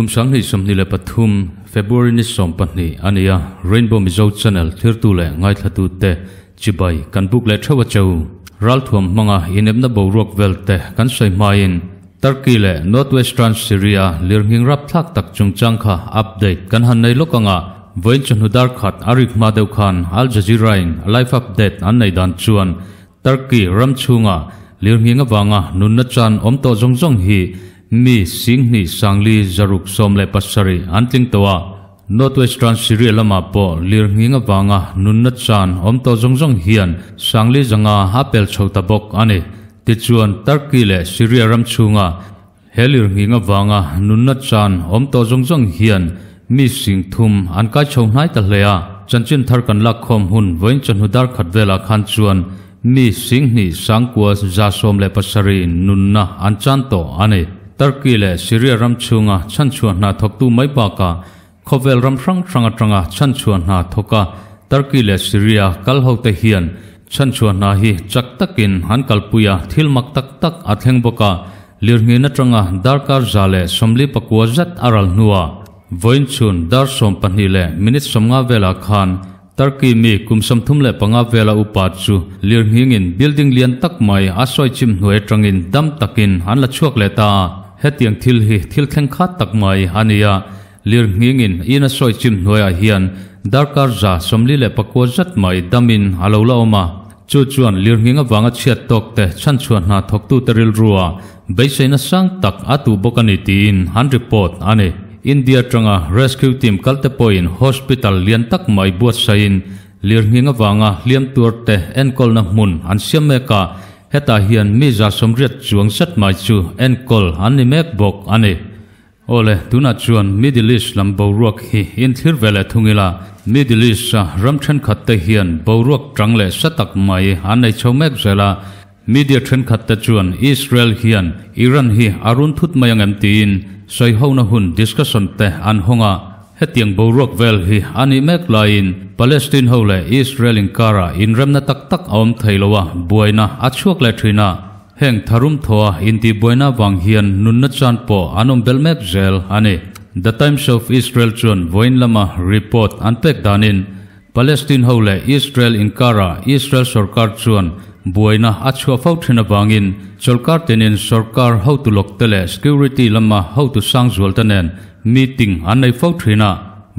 Kum 2023 February ni 12 ania Rainbow Mizo Channel thirtu le ngaithlatu te chibai kan buk le thawa chau ralthuam hmanga inepna boruak vel te kan sawi hmain Turkey le Northwestern Syria lirnghing rapthlak tak chungchang kha update kan han nei lawk anga vawiin chawhnu dar khat a rik hma deuh khan Al Jazeera in live update an nei dan chuan Turkey ram chhunga lirnghing avanga nunna chan awm tawh zawng zawng hi mi 2 sangli 617 an tling tawh a. Northwestern Syria lamah pawh lirnghing avanga nunna chan awm tawh zawng zawng hian sangli zanga a pel chho ta bawk a ni. Tichuan Turkey leh Syria ram chhunga he lirnghing avanga nunna chan awm tawh zawng zawng hian mi 3,000 an kai chho hnai ta hle a. Chanchin thar kan lak khawm hun vawiin chawhnu dar khat velah khan chuan mi 2 sangkua 117 nunna an chan tawh a ni. Turkey leh Syria ram chhunga chhanchhuah hna thawktu mai bakah khawvel ram hrang hrang atanga chhanchhuah hna thawka Turkey leh Syria kal ho te hian chhanchhuah hna hi chak takin an kalpui a, thil mak tak tak a thleng bawk a. Lirnghin atanga darkar 149 zet a ral hnuah vawiin chhun dar 12 leh minute 50 velah khan Turkey mi kum 35 vela upa chu lirnghingin building lian tak mai a sawi chim hnuai atangin dam takin an la chhuak leh ta a. Hetiang thil hi thil thleng khat tak mai a ni a. Lirnghingin in a sawi chim hnuaiah hian darkar 149 zet mai damin a lo la awm a. Chu chuan lirnghing avanga chhiat tawk te chhanchhuah hna thawktute rilrua beiseina sang tak a tu bawk a ni tiin an report a ni. India atanga rescue team kalte pawhin hospital lian tak mai buatsaiin lirnghing avanga hliam tuar te enkawlna hmun an siam mek a. Hetah hian mi 180 chuang zet mai chu enkawl an ni mek bawk a ni. Awle, tunah chuan Middle East lam boruak hi inthlir ve leh thung ila. Middle East-a ram thenkhat te hian boruak tang leh sa tak mai an nei chho mek zel a. Media thenkhat te chuan Israel hian Iran hi a run thut mai ang em tiin sawi hona hun discussion te an hawng a. Hetiang boruak vel hi a nih mek laiin Palestine ho leh Israel inkarah inremna tak tak a awm thei lo a, buaina a chhuak leh thin a. Heng tharum thaw a intihbuaina vang hian nunna chan pawh an awm belh mek zel a ni. The Times of Israel chuan vawiin lama report an pek danin Palestine ho leh Israel inkarah Israel sorkar chuan buaina a chhuah fo thin avangin chawlhkar tinin sorkar hotu lawkte leh security lama hotu sang zualte nen meeting an nei fo thin a.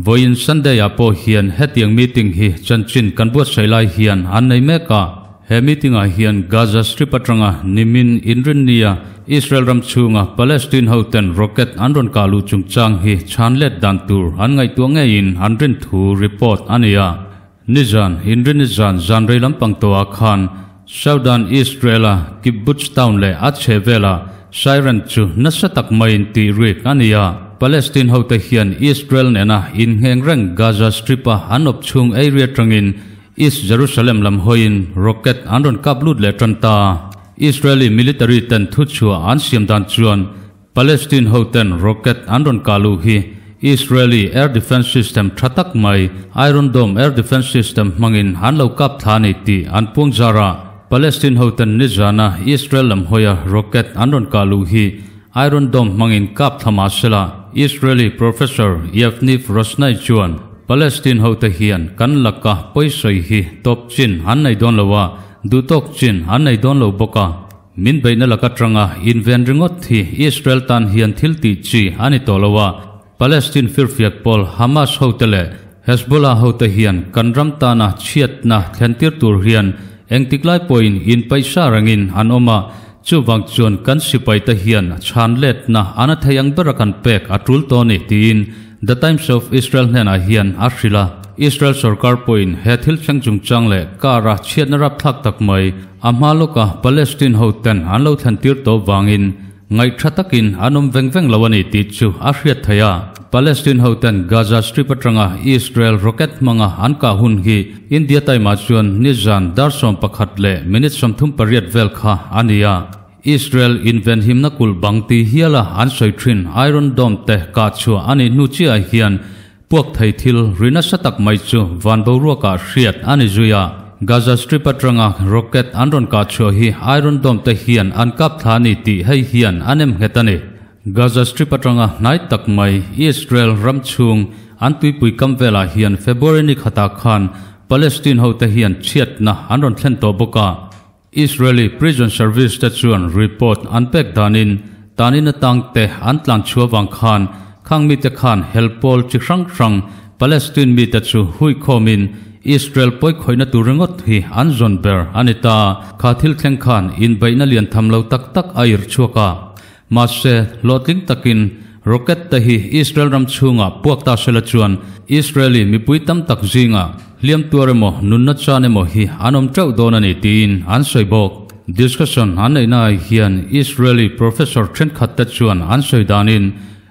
Vawiin Sunday-ah pawh hian hetiang meeting hi chanchin kan buatsaih lai hian an nei mek a. He meeting-ah hian Gaza Strip atanga nimin inrinnia Israel ram chhunga Palestine hoten rocket an rawn kah luh chungchang hi chhan let dan tur an ngaihtuah ngeiin an rin thu report a ni a. Nizan, inrinni zan zan rei lampang tawhah khan Southern Israel-a Kibbutz town leh a chhehvelah siren chu nasa tak maiin tih rik a ni a. Palestine hote hian Israel nena inngheng reng Gaza Strip-a an awp chhung area atangin East Jerusalem lam hawiin rocket an rawn kap lut leh tan ta. Israeli military ten thuchhuah an siam dan chuan Palestine hoten rocket an rawn kah luh hi Israeli air defence system tha tak mai Iron Dome air defence system hmangin an lo kap thla a ni tih an puang zar a. Palestine hoten nizana Israel lam hawia rocket an rawn kah luh hi Iron Dome hmangin kap thla mah sela, Israeli Professor Yavniv Rosnay chuan Palestine hote hian kan laka pawisawi hi tawp chin an nei dawn lo a, duhtawk chin an nei dawn lo bawk a. Min beihna laka tanga inven ringawt hi Israel tan hian thil tih chi a ni tawh lo a, Palestine firfiak pawl Hamas hote leh Hezbollah hote hian kan ram tana chhiatna thlentir tur hian engtik lai pawhin inpaihsa rengin an awm a, chuvang chuan kan sipaite hian chhan letna an a thei ang bera kan pek a tul tawh a ni tiin The Times of Israel hnenah hian a hrilh a. Israel sorkar pawhin he thil thleng chungchang leh kara chhiatna rapthlak tak mai a hma lawka Palestine hoten an lo thlentir tawh vangin Ngaihtha takin an awm veng veng lo a ni tih chu a hriat theih a. Palestine hoten Gaza Strip atanga Israel rocket hmanga an kah hun hi India time-ah chuan nizan dar 11 leh minute 38 vel kha a ni a. Israel invenhimna kulh bang ti hiala an sawi thin Iron Dome te kah chhuah a nih hnu chiahah hian Puak thei thil ri nasa tak mai chu van boruakah hriat a ni zui a. Gaza Strip atanga rocket an rawn kah chhuah hi Iron Dome te hian an kap thla a ni tih hei hian a nem nghet a ni. Gaza Strip atanga hnai tak mai Israel ram chhung an tuipui kam velah hian February ni khatah khan Palestine hote hian chhiatna an rawn thlen tawh bawk a. Israeli Prison Service te chuan report an pek danin tanin atang te an tlan chhuah vang khan khang mite khan helpawl chi hrang hrang Palestine mite chu huikhawmin Israel pawi khawihna tur ringawt hi an zawn ber a ni ta. Kha thil thleng khan inbeihna lian tham lo tak tak a irh chhuak a. Mahse, hlawhtling takin rocket te hi Israel ram chhungah puak ta sela chuan Israeli mipui tam tak zingah hliam tuar emaw nunna chan emaw hi an awm teuh dawn a ni tiin an sawi bawk. Discussion an neihnaah hian Israeli professor thenkhat te chuan an sawi danin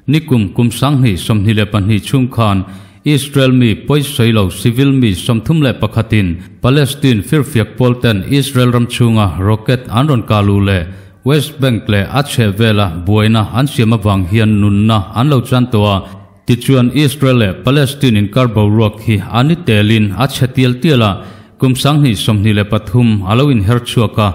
Nikum kum 2022 chhung khan Israel mi pawisawi lo civil mi 31 in Palestine firfiak pawl ten Israel ram chhunga rocket an rawn kah luh leh West Bank leh a chheh vela buaina an siam avang hian nunna an lo chan tawh a. Tichuan Israel leh Palestine inkar boruak hi a ni telin a chhe tial tial a, kum 2023 a lo inher chhuak a.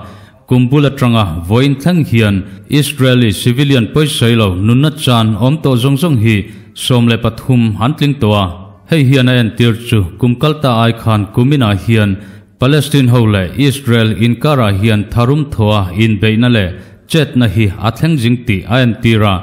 Kum bul atanga vawiin thleng hian Israeli civilian pawisawi lo nunna chan awm tawh zawng zawng hi 13 an tling tawh a. Hei hian a entir chu kum kalta ai khan kuminah hian Palestine ho leh Israel inkarah hian tharum thawha inbeihna leh chetna hi a thleng zing tih a entir a.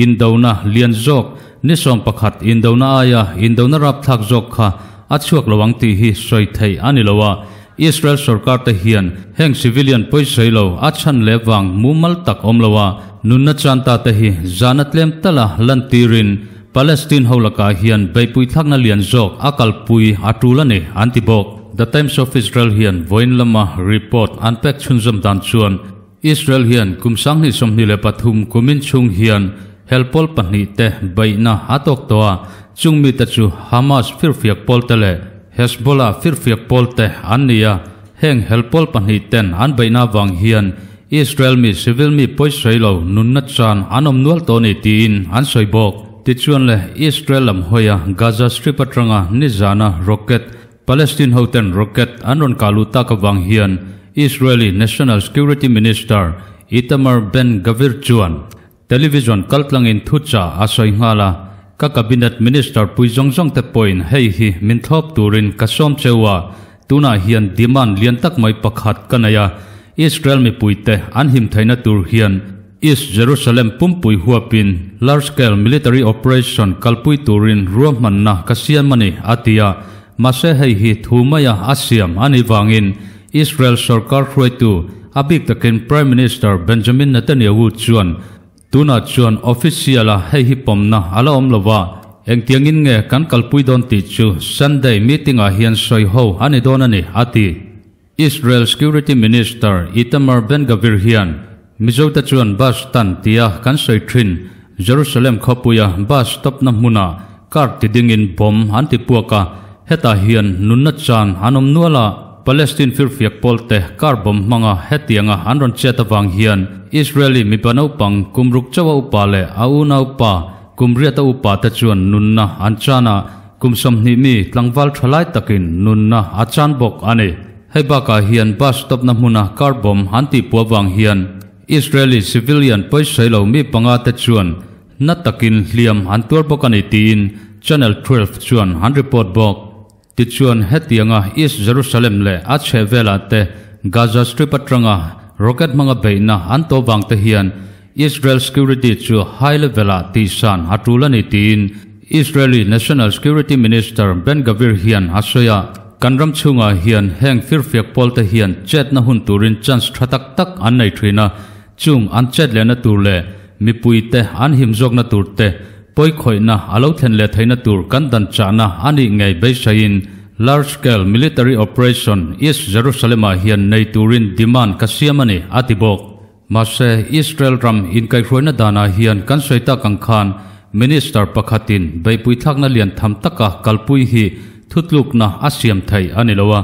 Indona lian zawk ni 11 indona aia indona rapthlak zawk kha a chhuak lo ang tih hi sawi theih a ni lo a. Israel sorkar te hian heng civilian pawisawi lo a chhan leh vang mumal tak awm lo a, nunna chan ta te hi zahna tlem tala lantirin Palestine ho lakah hian beihpui thlakna lian zawk a kalpui a tul a ni, an ti bawk. The Times of Israel hian vawiin lama report an pek chhunzawm dan chuan Israel hian kum 2023 kumin chhung hian helpawl pahnih te beihna a tawk tawh a, chung mite chu Hamas firfiak pawl te leh Hezbollah firfiak pawl te an ni a, heng helpawl pahnih ten an beihna avang hian Israel mi civil mi pawisawi lo nunna chan an awm nual tawh a ni tiin an sawi bawk. Tichuan le Israel lam hawia Gaza Strip atanga nizana rocket Palestine hoten rocket an rawn kah luh tak avang hian Israeli National Security Minister Itamar Ben-Gvir chuan television kaltlangin thuchah a sawi nghal a, Ka cabinet minister pui zawng zawng te pawhin hei hi min thlawp turin ka sawm cheu a, tunah hian demand lian tak mai pakhat ka nei a, Israel mipuite an him theihna tur hian East Jerusalem pumpui huapin large scale military operation kalpui turin ruahmanna ka siam a ni, a ti a. Mahse hei hi thu maia a siam a nih vangin Israel sorkar hruaitu, a bik takin Prime Minister Benjamin Netanyahu chuan tunah chuan official-a hei hi pawmna a la awm lo va, engtiangin nge kan kalpui dawn tih chu Sunday meeting-ah hian sawi ho a ni dawn a ni, a ti. Israel Security Minister Itamar Ben-Gvir hian Mizote chuan bus stand tia kan sawi thin Jerusalem khawpuia bus stop-na hmunah car ti dingin bomb an ti puak a, hetah hian nunna chan an awm nual a, Palestine firfiak pawlte car bomb hmanga hetianga an rawn chet avang hian Israeli mipa naupang kum ruk chauha upa leh a unaupa kum riata upa te chuan nunna an chan a, Kum 20 mi tlangval tha lai takin nunna a chan bawk a ni. Hei bakah hian bus stop-na hmuna car bomb an tihpuah vang hian Israeli civilian pawisawi lo mi panga te chuan na takin hliam an tuar bawk a ni tiin Channel 12 chuan an report bawk. Tichuan hetianga East Jerusalem leh a chhehvelah te Gaza Strip atanga rocket hmanga beihna an tawh vang te hian Israel security chu high level-ah tihsan a tul a ni tiin Israeli National Security Minister Ben Gvir hian a sawi a, kan ram chhungah hian heng firfiak pawlte hian chetna hun turin chance tha tak tak an nei thin a, chung an chet lehna tur leh mipuite an him zawkna tur te pawikhawihna a lo thlen leh theihna tur kan dan chahna a nih ngei beisaiin large scale military operation East Jerusalem-ah hian nei turin demand ka siam a ni, a ti bawk. Mahse, Israel ram inkaihhruaina danah hian kan sawi tak ang khan Minister pakhatin beihpui thlakna lian tham taka kalpui hi thutlukna a siam theih a ni lo a,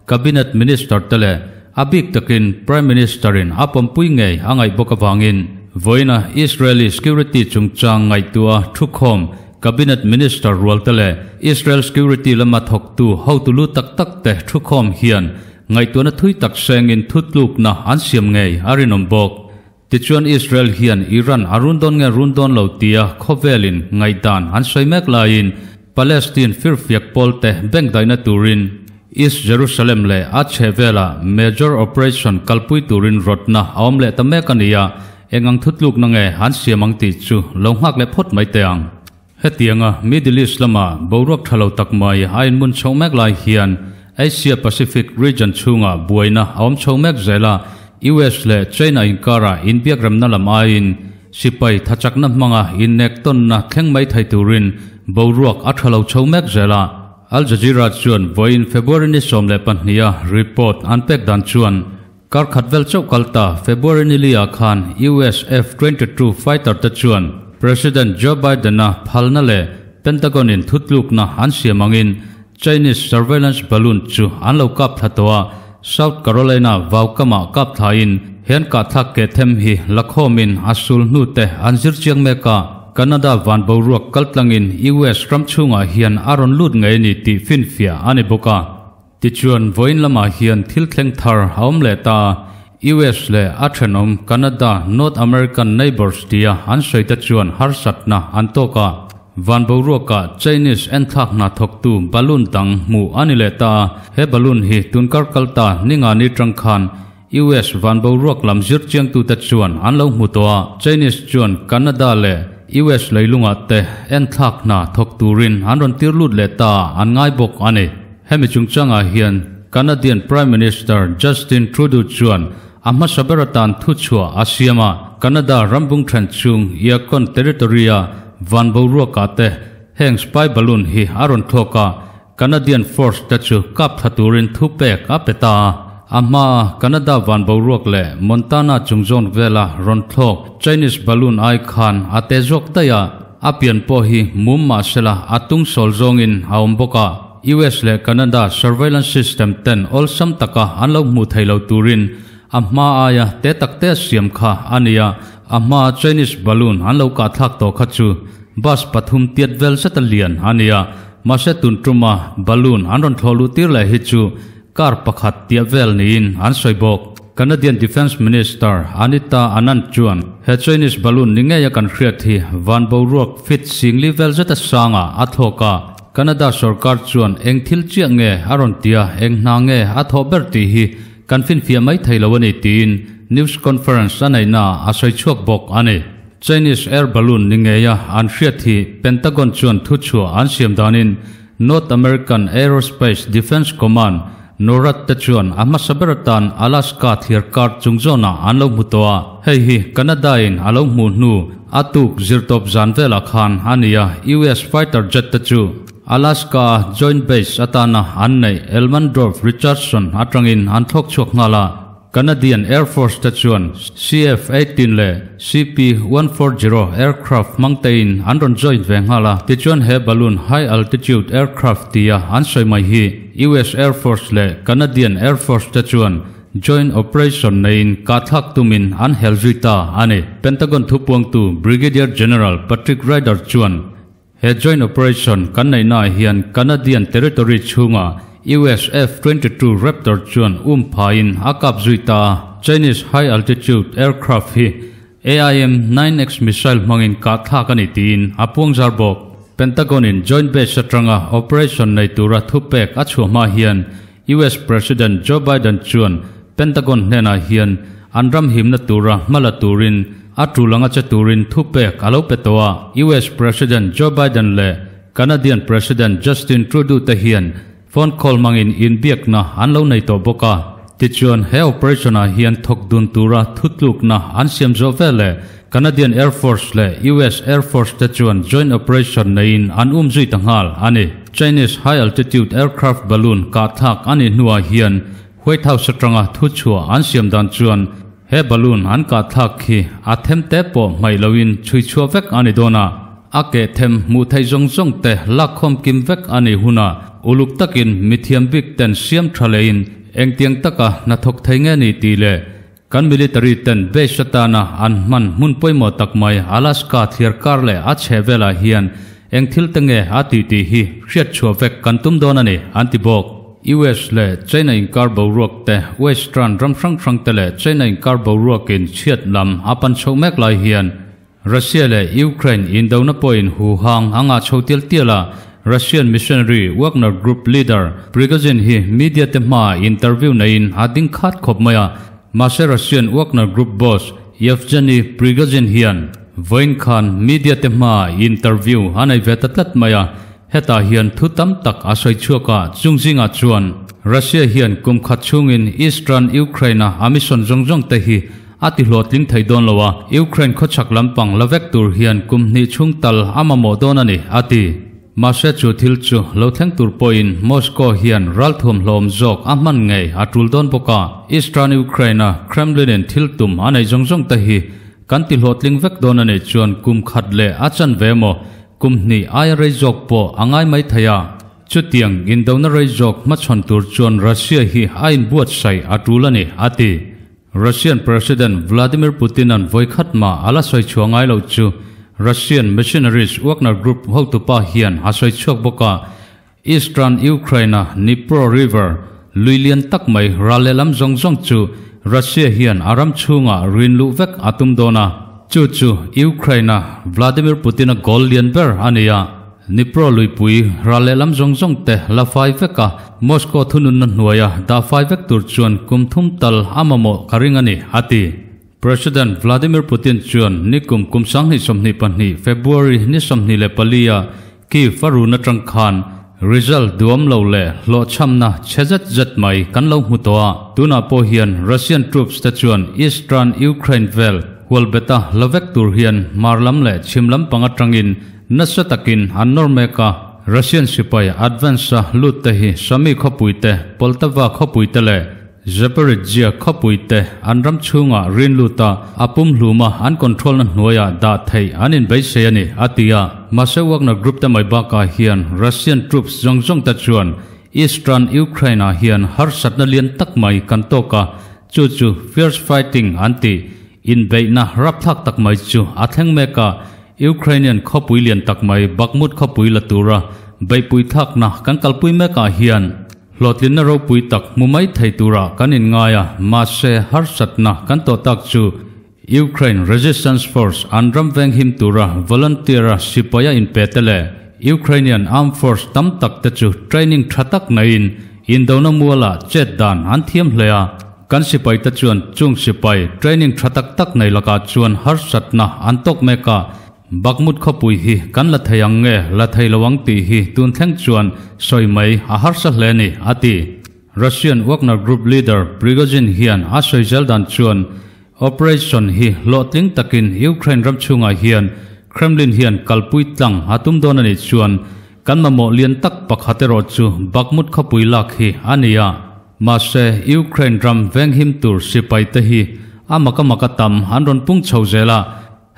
Cabinet Minister te leh a bik takin Prime Minister-in a pawmpui ngei a ngaih bawk avangin vawiina Israeli security chungchang ngaihtuah thukhawm Cabinet Minister rual te leh Israel security lama thawktu hotu lu tak tak te thukhawm hian Ngaihtuahna thui tak sengin thutlukna an siam ngei a rinawm bawk. Tichuan Israel hian Iran a run dawn nge run dawn lo tia khawvelin ngaihdan an sawi mek laiin Palestine firfiak pawlte bengdaihna turin East Jerusalem leh a chhehvelah major operation kalpui turin rawtna a awm leh ta mek a ni a, eng ang thutlukna nge an siam ang tih chu lo nghak leh phawt mai teh ang. Hetianga Middle East lama boruak tha lo tak mai a inmun chhoh mek lai hian Asia Pacific region chhunga buaina a awm chho mek zel a, US leh China inkarah inbiakremna lam aiin sipai thachakna hmanga innektawnna thleng mai thei turin boruak a tha lo chho mek zel a. Al Jazeera chuan vawiin February ni 12 a report an pek dan chuan Kar khat vel chauh kal ta February ni li ah khan US F-22 fighter te chuan President Joe Biden-a phalna leh Pentagon in thutlukna an siam angin Chinese surveillance balloon chu an lo kap thla tawh a, South Carolina vau kamah kap thlain he an kahthlak keh them hi lakhawmin a sul hnu te an zir chiang mek a, Canada van boruak kaltlangin US ram chhungah hian a rawn lut ngei a ni tih finfiah a ni bawk a. Tichuan, vawiin lamah hian thil thleng thar a awm leh ta a, US leh a thenawm Canada, North American neighbours tia an sawi te chuan harsatna an tawk a. Van boruakah Chinese enthlak hna thawktu balloon dang hmuh a ni leh ta a, he balloon hi tunkar kal ta ningani tang khan US van boruak lam zir chiangtute chuan an lo hmu tawh a, Chinese chuan Canada leh US leilungah te enthlak hna thawk turin an rawn tir lut leh ta an ngai bawk a ni. Hemi chungchangah hian Canadian Prime Minister Justin Trudeau chuan a hmasa ber atan thuchhuah a siam a, Canada rambung then chung Yukon Territory-a van boruakah te heng spy balloon hi a rawn thlawk a, Canadian Force te chu kap thla turin thupek a pe ta a. A hmaa Canada van boruak leh Montana chung zawn vela rawn thlawk Chinese balloon ai khan a te zawk daih a, a pian pawh hi mum mah sela a tung sawl zawngin a awm bawk a. US leh Canada surveillance system ten awlsam taka an lo hmuh theih lo turin a hma aia te tak te siam kha a ni a, a hmaa Chinese balloon an lo kahthlak tawh kha chu bus pathum tiat vel zeta lian a ni a. Mahse tun tuma balloon an rawn thlawh luh tir leh hi chu car pakhat tiah vel niin an sawi bawk. Canadian Defence Minister Anita Anand chuan he Chinese balloon ni ngeia kan hriat hi van boruak fit singli vel zeta sangah a thlawk a, Canada sorkar chuan eng thil chiah nge a rawn tia eng hna nge a thawh ber tih hi kan finfiah mai thei lo a ni tiin news conference a neihnaah a sawi chhuak bawk a ni. Chinese air balloon ni ngeia an hriat hi Pentagon chuan thuchhuah an siam danin North American Aerospace Defense Command, NORAD, te chuan a hmasa ber atan Alaska thliar kar chung zawnah an lo hmu tawh a. Hei hi Canada-in a lo hmuh hnu a tuk zirtawp zan velah khan a ni a, US fighter jet te chu Alaska-a joint base atana an neih Elmendorf-Richardson atangin an thlawk chhuak nghal a. Canadian Air Force te chuan CF-18 leh CP-140 aircraft hmang tein an rawn join ve nghal a, tichuan he balloon high altitude aircraft tia an sawi mai hi US Air Force leh Canadian Air Force te chuan joint operation neiin kahthlak tumin an hel zui ta a ni. Pentagon thupuangtu Brigadier General Patrick Ryder chuan He joint operation kan neihnaah hian Canadian territory chhunga US F-22 Raptor chuan um phaiin a kap zui ta a. Chinese high altitude aircraft hi AIM-9X missile hmangin kah thlak a ni tiin a puangzar bawk. Pentagon-in joint base atanga operation nei tura thupek a chhuah hma hian US President Joe Biden chuan Pentagon hnenah hian an ram himna tura hma la turin a tul anga che turin thupek a lo pe tawh a. US President Joe Biden leh Canadian President Justin Trudeau te hian phone call hmangin inbiakna an lo nei tawh bawk a. Tichuan he operation-ah hian thawk dun tura thutlukna an siam zawh veleh Canadian Air Force leh US Air Force te chuan joint operation neiin an um zui ta nghal a ni. Chinese high altitude aircraft balloon kahthlak a nih hnuah hian White House atanga thuchhuah an siam dan chuan he balloon an kahthlak hi a them te pawh hmaih loin chhui chhuah vek a ni dawn a, a keh them hmuh theih zawng zawng te lakkhawm kim vek a nih hunah uluk takin mithiam bik ten siam tha lehin engtiang taka hnathawk thei nge ni tih leh Kan military ten base atana an hman hmun pawimawh tak mai Alaska thliar kar leh a chheh velah hian eng thil te nge a tih tih hi hriat chhuah vek kan tum dawn a ni, an ti bawk. US leh China inkar boruak te, Western ram hrang hrang te leh China inkar boruakin chhiat lam a pan chhoh mek lai hian Russia leh Ukraine indona pawhin huhang a ngah chho tial tial a, Russian missionary Wagner Group leader Prigozhin hi media te hmaah interview neiin a ding khat khawp mai a, mahse Russian Wagner Group boss Yevgeny Prigozhin hian vawiin khan media te hmaah interview a nei ve ta tlat mai a, hetah hian thu tam tak a sawi chhuak a, chung zingah chuan Russia hian kum khat chhungin Eastern Ukraine-a a mission zawng zawng te hi A ti hlawhtling thei dawn lo a, Ukraine khawchhak lampang la vek tur hian kum hnih chhung tal a mamawh dawn a ni, a ti. Mahse chu thil chu lo thleng tur pawhin Moscow hian ralthuam hlawm zawk a hman ngei a tul dawn bawk a. Eastern Ukraine-a Kremlin-in thil tum a neih zawng zawng te hi kan ti hlawhtling vek dawn a nih chuan kum khat leh a chanve emaw kum hnih aia rei zawk pawh a ngai mai thei a. Chutiang indona rei zawk hmachhawn tur chuan Russia hi a inbuatsaih a tul a ni, a ti. Russian President Vladimir Putin-a'n vawikhat mah a la sawi chhuah ngai loh chu Russian missionaries Wagner Group hotupa hian a sawi chhuak bawk a, Eastern Ukraine-a Dnipro River lui lian tak mai ral lehlam zawng zawng chu Russia hian a ram chhungah rin luh vek a tum dawn a, chu chu Ukraine-a Vladimir Putin-a goal lian ber a ni a. Dnipro luipui ral lehlam zawng zawng te la fai vek a, Moscow thununna hnuaia dah fai vek tur chuan kum thum tal a mamawh ka ring a ni, a ti. President Vladimir Putin chuan nikum kum 2022 February ni 24 a Kyiv a run atang khan result duam lo leh hlawhchhamna chhe zet zet mai kan lo hmu tawh a, tunah pawh hian Russian troops te chuan Eastern Ukraine vel hualbeta la vek tur hian hmar lam leh chhim lam pang atangin Nasa takin an nawr mek a, Russian sipai advance-a lut te hi Sami khawpui te, Poltava khawpui te leh Zaporizhzhia khawpui te an ram chhungah rin lut a, a pumhluma an control-na hnuaiah dah theih an inbeisei a ni, a ti a. Mahse Wagner Group te mai bakah hian Russian troops zawng zawng te chuan Eastern Ukraine-ah hian harsatna lian tak mai kan tawk a, chu chu fierce fighting an tih inbeihna rapthlak tak mai chu a thleng mek a, Ukrainian khawpui lian tak mai Bakhmut khawpui la tura beihpui thlakna kan kalpui mekah hian hlawhtlinna ropui tak hmu mai thei tura kan inngai a, mahse harsatna kan tawh tak chu Ukraine Resistance Force an ram veng him tura volunteer-a sipaia inpe te leh Ukrainian Armed Force tam tak te chu training tha tak neiin indona mualah chet dan an thiam hle a. Kan sipaite chuan chung sipai training tha tak tak nei lakah chuan harsatna an tawk mek a, Bakhmut khawpui hi kan la thei ang nge la thei lo ang tih hi tun thleng chuan sawi mai a harsa hle a ni, a ti. Russian Wagner Group leader Prigozhin hian a sawi zel dan chuan operation hi hlawhtling takin Ukraine ram chhungah hian Kremlin hian kalpui tlang a tum dawn a nih chuan kan mamawh lian tak pakhat erawh chu Bakhmut khawpui lak hi a ni a. Mahse, Ukraine ram venghim tur sipai te hi a mak a mak a tam an rawn pung chho zel a,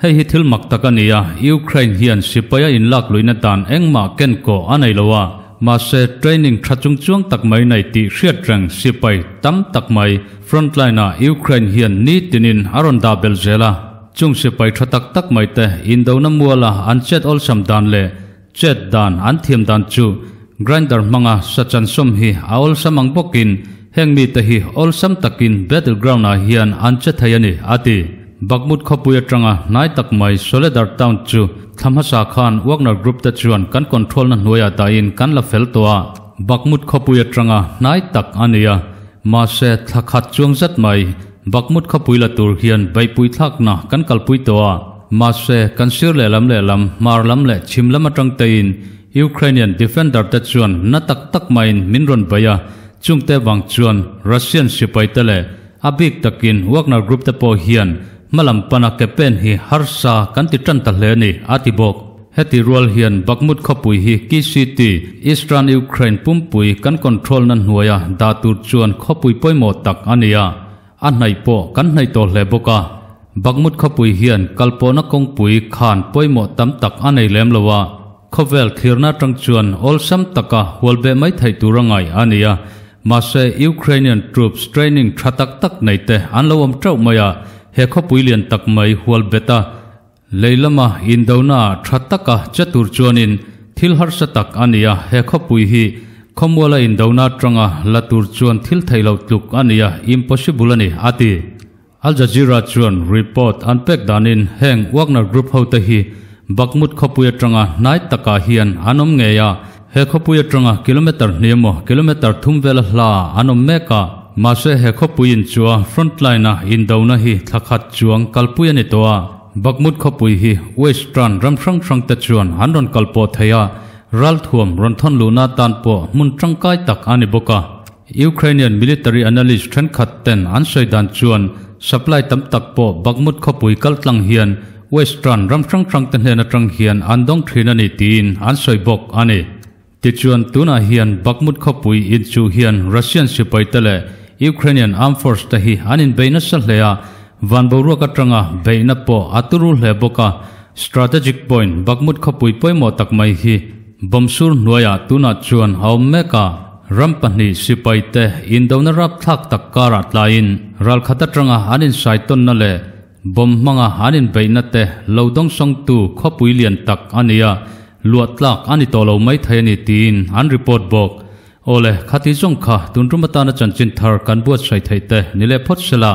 hei hi thil mak tak a ni a, Ukraine hian sipai a inlak luihna dan engmah ken kawh a nei lo a, mahse training tha chung chuang tak mai nei tih hriat reng sipai tam tak mai frontline ah Ukraine hian nitinin a rawn dah belh zel a, chung sipai tha tak tak mai te indona muala an chet awlsam dan leh Chet dan an thiam dan chu grinder hmanga sachan sawm hi a awlsam ang bawkin heng mite hi awlsam takin battle ground ah hian an che thei a ni, a ti. Bakhmut khawpui atanga hnai tak mai Soledar town chu thla hmasa khan Wagner group te chuan kan control na hnuaiah dahin kan la fel tawh a. Bakhmut khawpui atanga hnai tak a ni a, mahse thla khat chuang zat mai Bakhmut khawpui la tur hian beihpui thlakna kan kalpui tawh a. Mahse, kan sir lehlam lehlam, hmar lam leh chhim lam atang tein Ukrainian defender te chuan na tak tak maiin min rawn bei a, chungte vang chuan Russian sipai te leh a bik takin Wagner Group te pawh hian hmalam pana ke pen hi harsa kan ti tan ta hle a ni, a ti bawk. Heti rual hian Bakhmut khawpui hi Key City, Eastern Ukraine pumpui kan control na hnuaia dah tur chuan khawpui pawimawh tak a ni a, A hnaih pawh kan hnaih tawh hle bawk a, Bakhmut khawpui hian kalpawhna kawngpui khan pawimawh tam tak a nei lem lo a, khawvel thlirna atang chuan awlsam taka hual beh mai theih tur a ngaih a ni a, mahse Ukrainian troops training tha tak tak nei te an lo awm teuh mai a, he khawpui lian tak mai hual bet a, Lei lama indona tha taka che tur chuanin thil harsa tak a ni a, he khawpui hi Khawmuala indona atanga la tur chuan thil theih loh tluk a ni a, impossible a ni, a ti. Al Jazeera chuan report an pek danin heng Wagner Group hote hi Bakhmut khawpui atanga hnai takah hian an awm ngei a, he khawpui atanga kilometre hnih emaw kilometre thum vela hla an awm mek a, mahse he khawpui in chua frontline a indona hi thla khat chuang kalpui a ni tawh a. Bakhmut khawpui hi Western ram hrang hrang te chuan an rawn kal pawh thei a, ralthuam rawn thawn luhna atan pawh hmun tangkai tak a ni bawk a. Ukrainian military analyst thenkhat ten an sawi dan chuan supply tam tak pawh Bakhmut khawpui kal tlang hian Western ram hrang hrang te hnen atang hian an dawng thin a ni tiin an sawi bawk a ni. Tichuan tunah hian Bakhmut khawpui inchuh hian Russian sipai te leh Ukrainian armed force te hi an inbei nasa hle a, van boruak atanga beihna pawh a turu hle bawk a. Strategic point Bakhmut khawpui pawimawh tak mai hi Bomb sur hnuaiah tunah chuan a awm mek a, ram pahnih sipai te indona rapthlak tak karah tlaiin ralkhat atanga an insaitawnna leh bomb hmanga an inbeihna te lo dawngsawngtu khawpui lian tak a ni a, luah tlak a ni tawh lo maithei a ni tiin an report bawk. Awle, khati zawng kha tun tum atana chanchin thar kan buatsaih theih te ni leh phawt sela,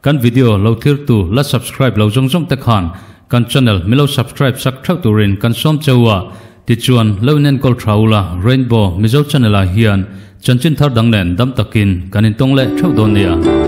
kan video lo thirtu la subscribe lo zawng zawng te khan kan channel milo subscribe sak theuh turin kan sawm cheu a, tichuan lo inenkawl tha ula Rainbow Mizo channel ah hian chanchin thar dang nen dam takin kan intawng leh theuh dawn nia.